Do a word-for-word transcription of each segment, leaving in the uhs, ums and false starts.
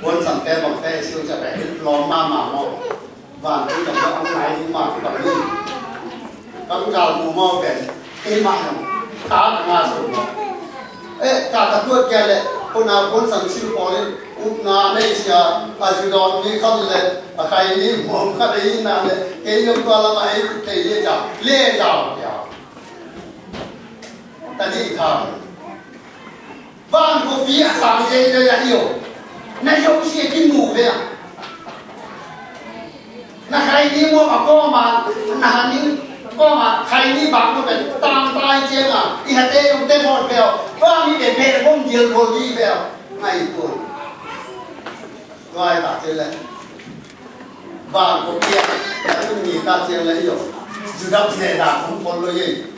Puan sangte bangte i sil ciang pen lawm mahmah maw? Vantung kam lo ang nai ding mah kibang hi. Kam gal mu maw pen, keimah zong ta ka nga sung maw? Eh, ka ka tuat kia le, puna puan sang sil pawl in upna nei sia, a zu dawn mi khat le, a khai ni muang khat ei na le, kei zong tua lamah ei thei le ciang le zau kia. Tadi kha. Vankupi a sang zeizei a hi o. Na zong si a kimu ve a. Na khai ni muak a kawma, na han ni kawma khai ni bang ko pen tang tai ciang a, i hate zong te hawt ve o. Kawmi te beh bom dil ko di ve o. Ngai ko. Ngai ta te le. Vankupi a, a tun ni ta ciang le hi o. Zudap ne da kong kol lo ye.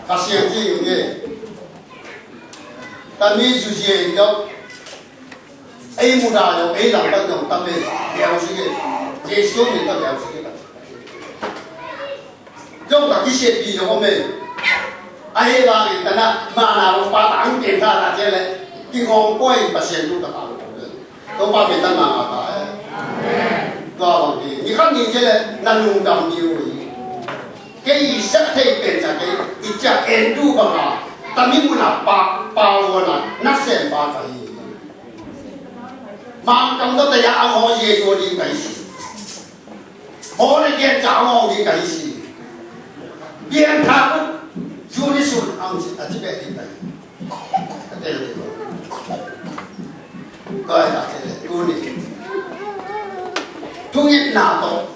Ka siang ci ung e. Ka mi zu zia in dok. Ei muda dok, ei lam pan dok, tam e. Biau si ke. Jesu min ta biau si ke. Dok ka kisiat pi dok om e. A he vang in ta na, mana ung pa ta ang ken ta ta ciang le. Ki hong koi Pasian tu ka ta lo. Topa min ta na ta e. Tua bang hi. Ni khat ni ciang le, na lungdam ni ui. Kei i sak thei pen sa kei, i ciah en duh bang a, tami mun a pa, pa wan a, na sem pa ka hi. Mangkam ta taya ang ho ye ko ding ka hi si. Ho le gen ca ang ho ding ka hi si. Biang tha ku, zu ni sun ang si, a ci be ding ka hi. Ka tel ding. Ka hi ta tel ding. Tu ni. Thungetna tawh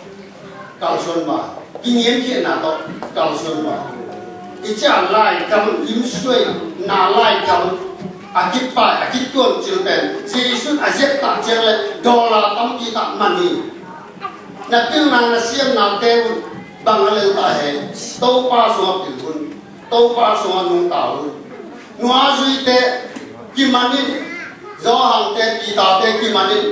kalsuan ma, kiniamkhiatna tawh kalsuan ma. I ciah laikam limsuai na laikam a kipai a kituan cil pen Jesu a ziat tak ciang le dollar tampi tak man hi. Na pilna na siamna te un bang a lel ta he, Topa sungah pil un. Topa sungah nungta un. Nuazuite kimanin, Johan te, Peter te kimanin,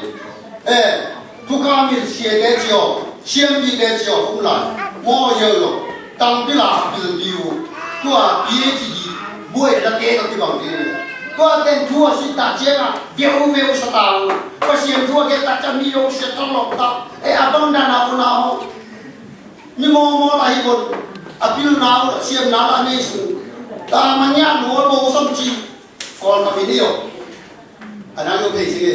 eh, thuka milsia te cio, siampi te cio um lai, maw hiau lo, tangpila pilpi uh, tua P H D buai la te ka kibang ding. Tua ten thu a sit ta ciangah, veu veu sa ta uh, Pasian thu a gen ta ciang mi lo sia ta lok ta, eh, a bang dan a un a hong. Mi mawmaw la hi bot, a pilna uh, siamna la nei sung. Ta ma ngiah nu a bo sam ci. Kawl ka mi ni o. A nang lo thei si nge.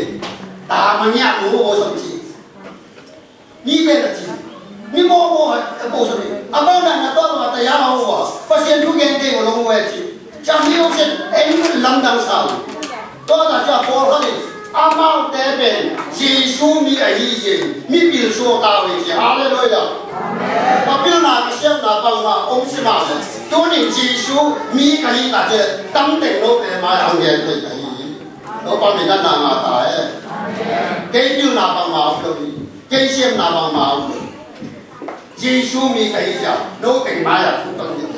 Ta ma ngiah nu a bo sam ci. Mi pen a ci. Mi mawmaw a bo sam ci. A bo na na to ma ta ya ma wa. Pasian thu gen te ko long wa ci. Ciang hi uh sian, ei mun lamdang sa uh. Tua ta ciang Paul khat in, amaute pen Jesu mi ahi zia, mi pil suak ta uh hi ci. Halleluiah. Ka pilna, ka siamna bangmah om si mah le, tuni Jesu mi ka hi ta ciang, tam teng note mai ang gen thei ka hi. Topa min na na nga ta e. Kei pilna bangmah om lo hi. Kei siamna bangmah om lo hi. Jesu mi ka hi zia, no teng mai a thu ka ngen thei.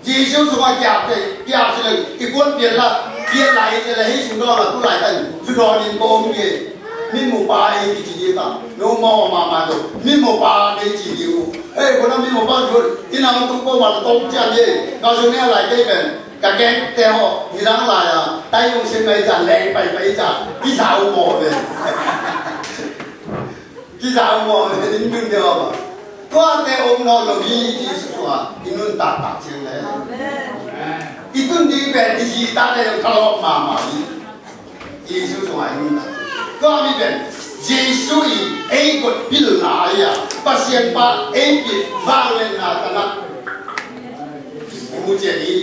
Jesu sungah kiap thei, kiap si leng, i kuan pian la, pian lai si leng, hei sung dawng a tu lai tan, zu dawn in ko om nge. Min mu pa ei kici ding ta, no maw mama do, min mu pa ei ci ding u. Ei, ko na min mu pa du, i nang tu ko ma tong cian ye, ka zu ne lai kei pen, ka keng te ho, ni dang lai a, tai yung sin mai cian, leng pai pai cian, ki sa u maw ve. Kizau maw, in tun deuh a maw. Tuate om nawn lo hi, Jesu sungah i nuntak tak ciang le. I tun ding pen i zi tate zong ka lawp mahmah hi. Jesu sungah i nuntak. Tua mi pen Jesu i ei kot pilna ahi a, Pasian pa ei pil vangliatna tangah i mu ciat hi.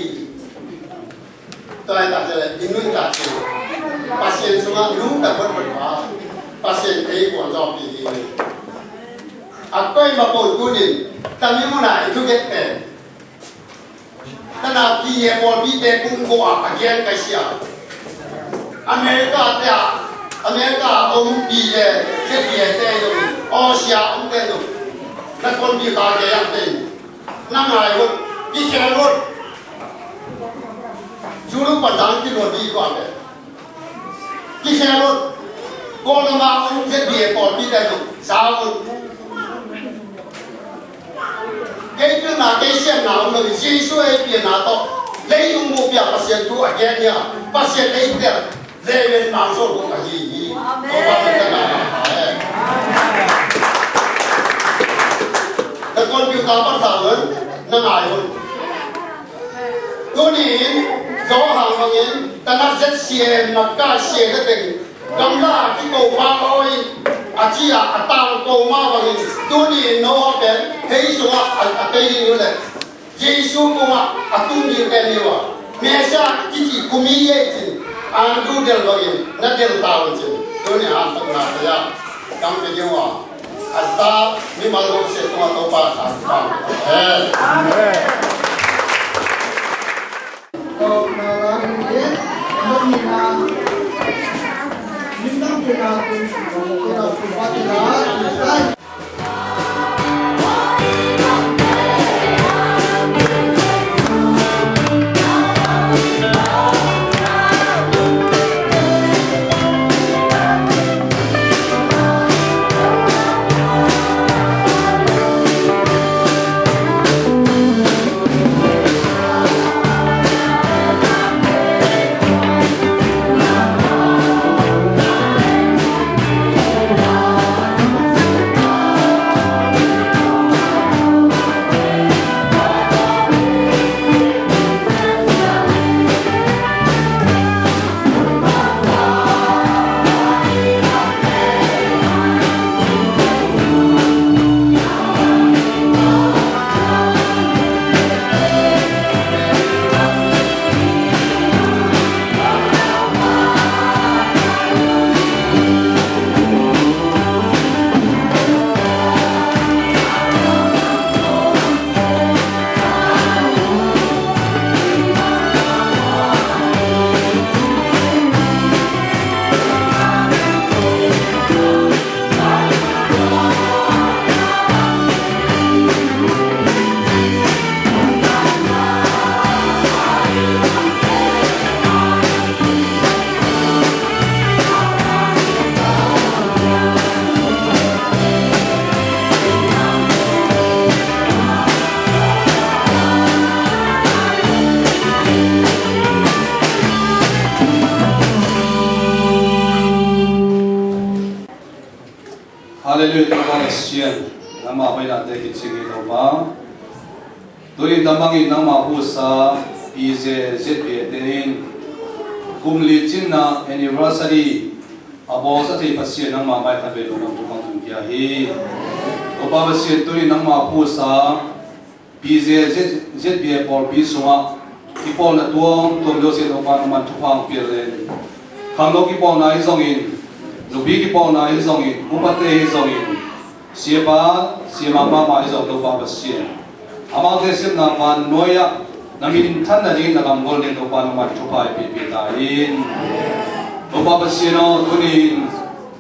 Tua laitak ciang le, i nuntak ciang Pasian sungah nungta photphot a, Pasian ei kuan zawhpih ding hi. A koimah pon tunin tami munah i thugen pen, tana pi he pawlpite kung ko ah a gian kai sia. America te ah, America a om pi he, he pi he te zong, Asia om te zong, na kon pi ka ke yang te. Na ngai un, kikhel un. Zulu pan zang kiluan dih tuan le. Kikhel un. Kawlgam a om Z B A pawlpite zong za un. Kei pilna, kei siamna om lo, Jesu ei pilna tawh. Leitungbup Pia Pasian thu a gen hi a, Pasian ei tel level mang zo lo ka hi hi. Amen. Topa min ta na na. Amen. Na computer pan sa un, na ngai un. Tuni in, Johan bangin, tana Z C M na ka C A na teng, gamla a kiko pa oi, a ci a, a tang ko ma bangin, tuni in no pen, hei sungah, a, a tei ding uh le. Jesu kungah a tung ding pen hi uh a, Messiah kici kumi ei cin, Andrew del bangin, na del ta un cin, tuni a tungna te a, dang pe ding uh a, a za mimal lo se kungah Topa a tang. Amen. Amen. Hallelujah, Topa Pasian, nangmah hoihna te kicing hi Topa. Tuni in tangmangin nangmah pusa P Z Z B te in kum li cinna anniversary a bawlsa thei Pasian nangmah mai khat vei lungdam thupha tun kia hi. Topa Pasian, tuni in nangmah pusa P Z Z B pawlpi sungah kipawlna tuamtuam deuh sin Topa nangman thupha hong pia leng. Khangno kipawlna hi zongin, nupi kipawlna hi zongin, upate hi zongin, siapa siamah mahmah hi zong Topa Pasian, amaute sepna vannuai-ah na minthan nadingin na gamgol ding Topa nangman thupha hong pia ta in. Topa Pasian aw, tuni in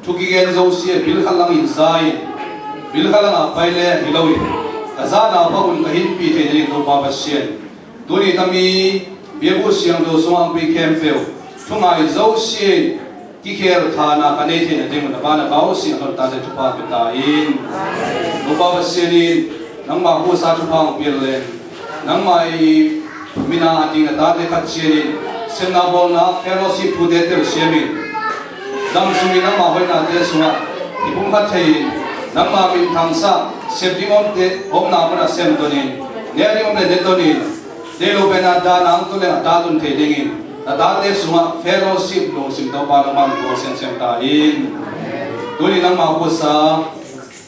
thu kigen zosia bil khat langin za in, bil khat langah pai le hi loin, ka zahna bangin ka hinpih theih nading Topa Pasian, tuni tami biakbuk siangtho sungah hong pai khempeuh thu ngai zosia in kikhel thana ka nei theih nading na pa na kau siangtho tate thupha pia ta in. Topa Pasian in nangmah pusa thupha hong pia leng, nangmah i mina a ding na tate khat cianin sepna bawlna fellowship thute telsiamin, dam sungin nangmah hoihnate sungah i pumkhat thei-in, nangmah minthangsa sep ding omte omna munah semtonin, ne ding om le netonin, deih lo pen a dana hong tun leng a ta tun thei dingin na tate sungah fellowship lungsim Topa nangmah min gual semsem ta in. Tuni nangmah pusa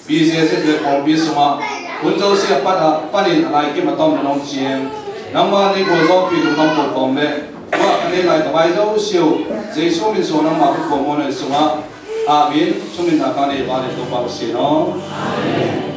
P Z Z le pawlpi sungah hun zosia a pat a panin a laikim a tom na nong ciang, nangmah nei gualzawhpih lungdam pawlkawm le tuah ka nei lai ka vai zosia uh Jesu min suang nangmah khut kuamawh nei sungah, amen. Sumina ka nei ba le Topa Pasian aw. Amen.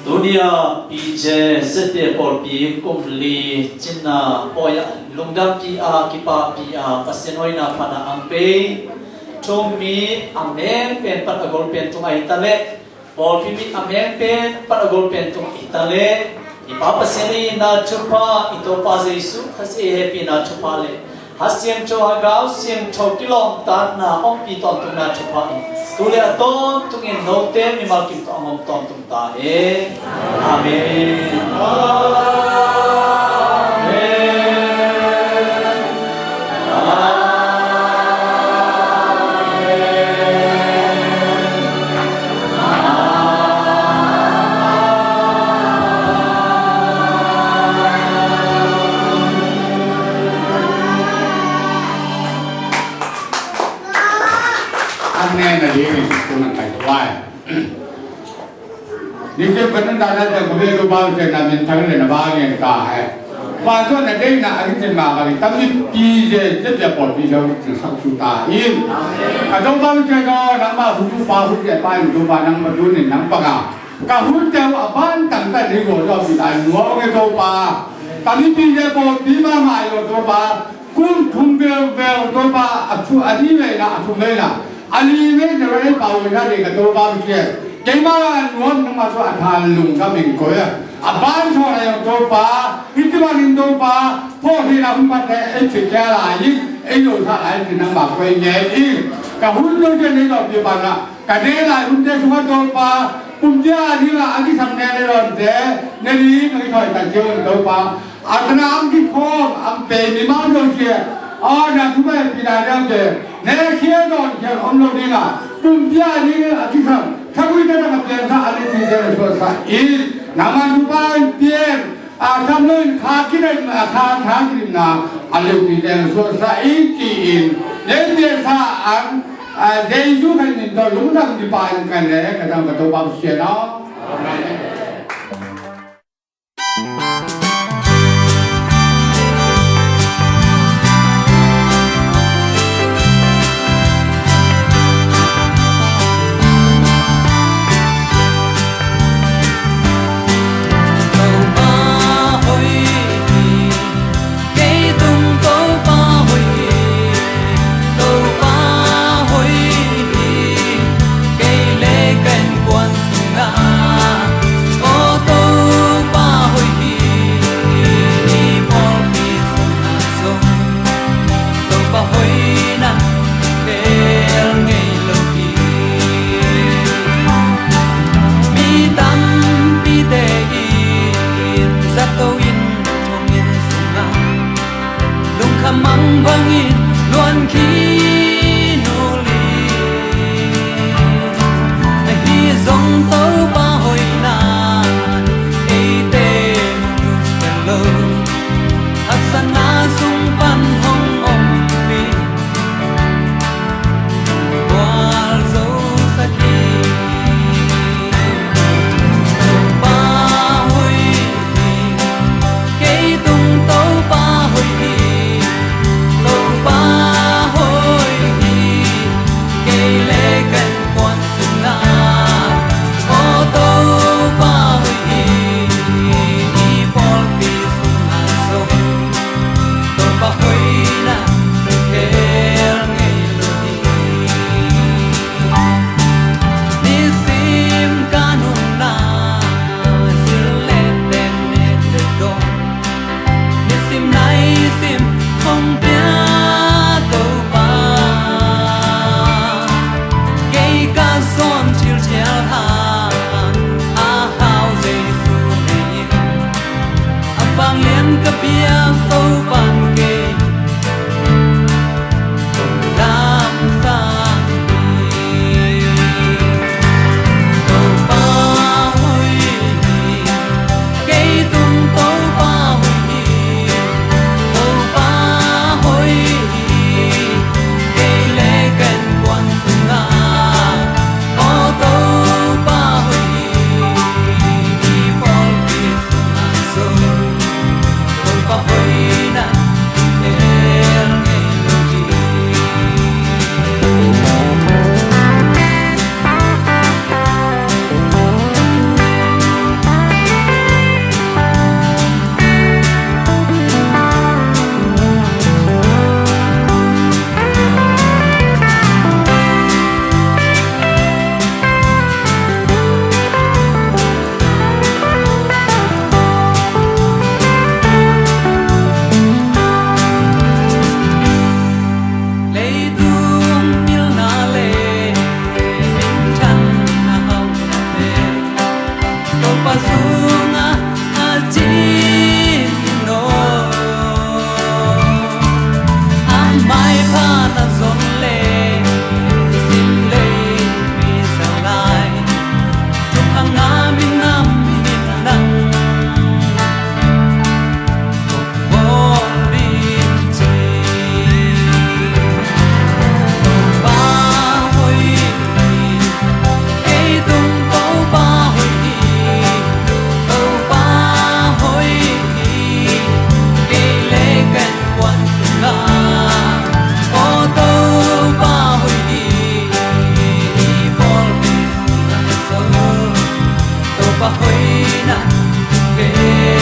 Tuni-a P J Z P pawlpi kum li cinna pawi-ah lungdampi a kipapi a Pasian hoihna phatna ang pei thu-um mi a meng pen pat a gol pen tung ahi ta leh, pawlpi mi a meng pen pat a gol pen tung ahi ta leh, i Pa Pasian i itna thupha, i Topa Jesuh Khazih hehpihna thupha le Kha Siangtho, Hagau Siangtho kilawmtatna ompih tawntungna thupha in tu le a tawntungin note mimal kim tawh a ngom tawntung ta hen. Amen. Amen. Amen. Amen. A ding in kong nang kai tuai. Nisim ka nuntakna teng kong bia Topa Pasian na min thang le na bang ngen ka he. Pa Pasian na deihna a kicin mah bangin tampi P J Z P pawlpi zong kicin sak su ta in. Ka Topa Pasian aw, nangmah hun tu pa hun zia pa in Topa nangmah tun in nang bang a ka hun teu a ban tangtan hi ko zaw pi ta in nuam ong e Topa. Ka mipi le pawlpi mahmah hi ko Topa. Kum thum velvel Topa a thu a ni veina a thum veina a li veina rei pau veina dei ka Topa Pasian. Keimah nuam nangmah tawh a than lungdam in koi a. A ban thawn a hi ko Topa. Hih ci bangin Topa pawlpi na hun pate ei ci kia lai in ei lo sa lai in ci nangmah koi ngen in. Ka hun lo cian ei lo pi bang a Ka ne lai hunte sungah Topa, kumpi a dingah a kisam ne le dawnte ne ding a kithawi tak ciangin Topa, a tana ang kikhawm ang pei mi mah lo sia, a na thu bai pi dai dang te ne khia dawn khia om lo dingah kumpi a dingah a kisam thagui te tak a piangsak a ne ci te na suaksak in nangman thu bai piang. A tham lo in kha kidem a kha kha kidemna a leupi teng suaksak in ci-in leupi sa ang a Jesu Khrih min tawh lungdam kipa in kan le ka dam ka Topa Pasian aw. Amen. Topa hoih hi, kei tung Topa hoih hi, Topa hoih hi, kei le ka innkuan sungah Sunga a cin no. A maipha na zon le sim le mi sa lai. Tuk a nga mi nam min lang. Topa hoihna ve.